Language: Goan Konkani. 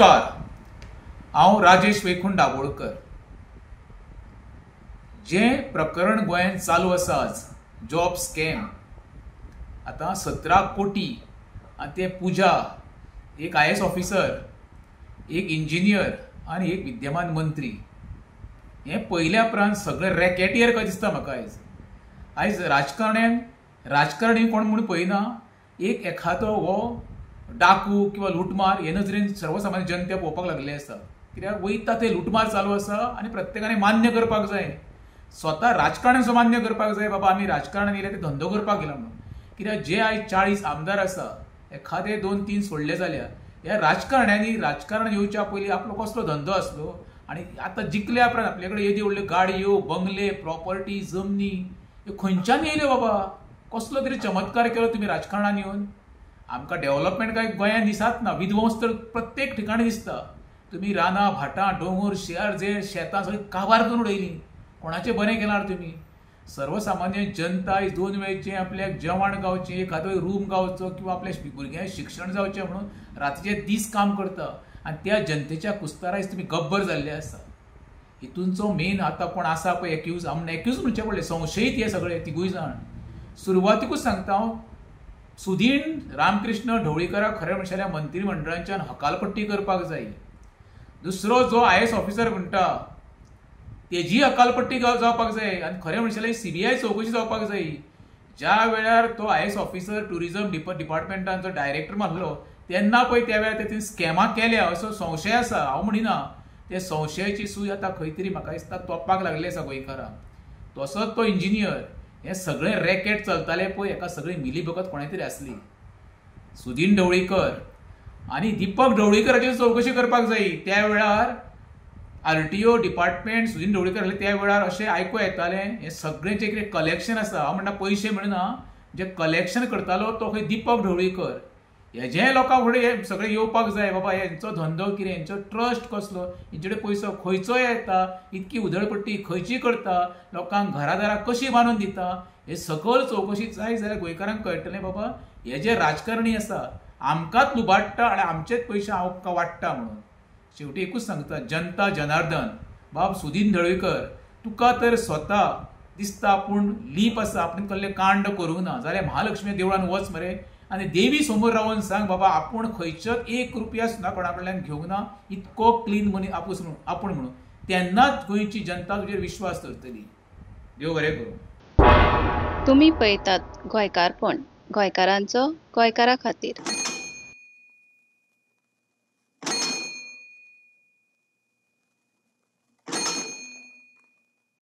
नमस्कार, हांव राजेश वैकुंठ दाभोळकर. जें प्रकरण गोंयांत चालू आसा आज, जॉब स्कॅम, आतां 17 कोटी आनी ते पुजा, एक IAS officer, एक इंजिनियर आनी एक विद्यमान मंत्री, हें पयल्या उपरांत सगळें रॅकेटियर कशें दिसता म्हाका. आयज आयज राजकारण्यांक राजकारणी कोण म्हूण पळयना, एक एखादो हो डाकू किंवा लुटमार हे नजरेन सर्वसामान्य जनता पळोवपाक लागले आसा. कित्याक वयता ते लुटमार चालू आसा आनी प्रत्येकाने मान्य करपाक जाय, स्वता राजकारण्यांचो मान्य करपाक जाय, बाबा आमी राजकारणान येयले ते धंदो करपाक गेला म्हणून. कित्याक जे आयज 40 आमदार आसा, एखादे 2-3 सोडले जाल्यार ह्या राजकारण्यांनी राजकारण येवच्या पयलीं आपलो कसलो धंदो आसलो आनी आतां जिखल्या उपरांत आपले कडेन येद्यो व्हडल्यो गाडयो, बंगले, प्रॉपर्टी, जमनी ह्यो खंयच्यान येयल्यो बाबा? कसलो तरी चमत्कार केलो तुमी राजकारणान येवन. आमकां डेव्हलपमेंट काय गोंयांत दिसात ना, विध्वंस तर प्रत्येक ठिकाणी दिसता. तुमी रानां, भाटां, दोंगर, शेर जे शेतां सगळीं काबार करून उडयलीं, कोणाचें बरें केलां तुमी? सर्वसामान्य जनता आयज 2 वेळचें आपल्याक जेवण गावचें, एखादो रूम गावचो किंवा आपल्या भुरग्यांक शिक्षण जावचें म्हणून रातीचे दीस काम करता आनी त्या जनतेच्या कुस्तार आयज तुमी गब्बर जाल्ले आसा. हितूनचो मेन आतां कोण आसा पळय एक्यूज, आमकां एक्यूज म्हणचें पडलें, संशयीत हे सगळे तिगूय जाण. सुरवातीकूच सांगता हांव, सुदीन रामकृष्ण ढवळीकराक खरें म्हणल्यार मंत्रीमंडळाच्यान हकालपट्टी करपाक जाय. दुसरो जो IAS officer म्हणटा तेजी हकालपट्टी जावपाक जाय आनी खरें म्हणल्यार CBI चवकशी जावपाक जाय. ज्या वेळार तो IAS officer tourism डिपार्टमेंटाचो डायरेक्टर मारलो तेन्ना पळय त्या वेळार तेणी स्कॅमां केल्या असो संशय आसा. हांव म्हणिना, ते संशयाची सूय आतां खंय तरी म्हाका दिसता तोपपाक लागले आसा गोंयकारांक. तसोच तो इंजिनियर, हें सगळें रॅकेट चलतालें पळय, हेका सगळी मिलीभगत कोणें तरी आसली. सुदीन ढवळीकर आनी दीपक ढवळीकराची चवकशी करपाक जाय. त्या वेळार RTO department Sudin Dhavalikar आसले त्या वेळार अशें आयकूं येतालें हें सगळें जें कितें कलेक्शन आसा, हांव म्हणटा पयशे म्हणना, जे कलेक्शन करतालो तो खंय दीपक ढवळीकर. हेजें लोकां फुडें हें सगळें येवपाक जाय, बाबा हेंचो धंदो कितें, हेंचो ट्रस्ट कसलो, हेंचे कडेन पयसो खंयचो येता, इतकी उधळपट्टी खंयची करता, लोकांक घरादारां कशी बांदून दिता, हे सकल चवकशी जाय जाल्यार गोंयकारांक कळटलें बाबा हे जे राजकारणी आसा आमकांच लुबाडटा आनी आमचेच पयशे आमकां वाडटा म्हणून. शेवटी एकूच सांगता, जनता जनार्दन, बाब सुदीन ढवळीकर तुका तर स्वता दिसता आपूण लीप आसा, आपण कसलें कांड करूंक ना जाल्यार महालक्ष्मी देवळान वच मरे आनी देवी समोर रावन सांग बाबा आपूण खंयचोच 1 रुपया सुद्दां कोणा कडल्यान घेवंक ना, इतको क्लीन मनी आपूण म्हणून, तेन्नाच गोंयची जनता तुजेर विश्वास दवरतली. देव बरें करूं. तुमी पळयतात गोंयकारपण, गोंयकारांचो गोंयकारा खातीर.